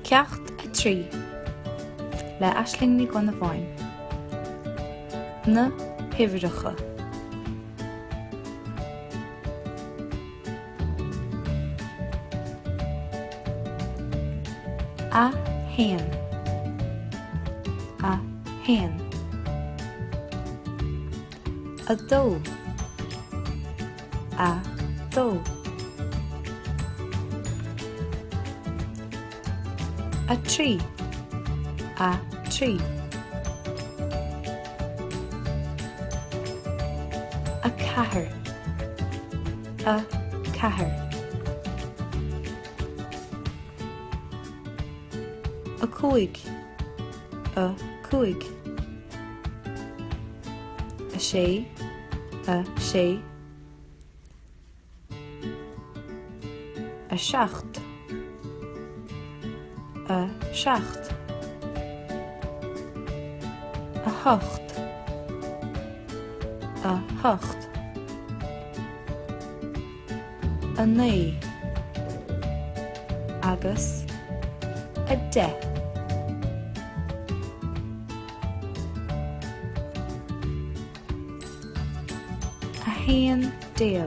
Ceacht 3 le Aisling Ní Dhonnabháin. Na hUimhreacha. 1 1 2 2 3 3 4 4 5 5 6 6 7 7 8 8 9 agus 10. 11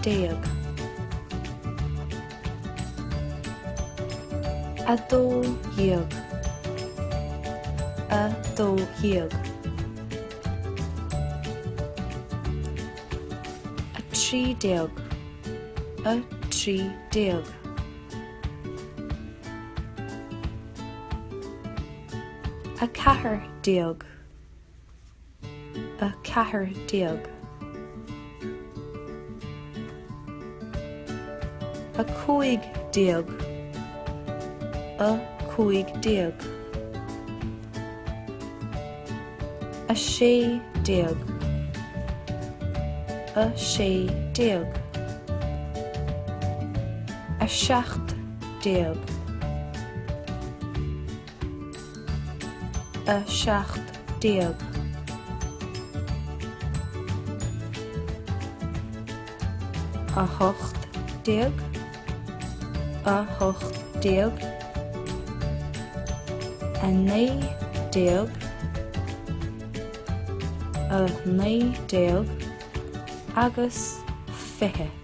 11 12 12 13 13 14 14 15 15 16 16 17 17 18 18 19 19 agus 20.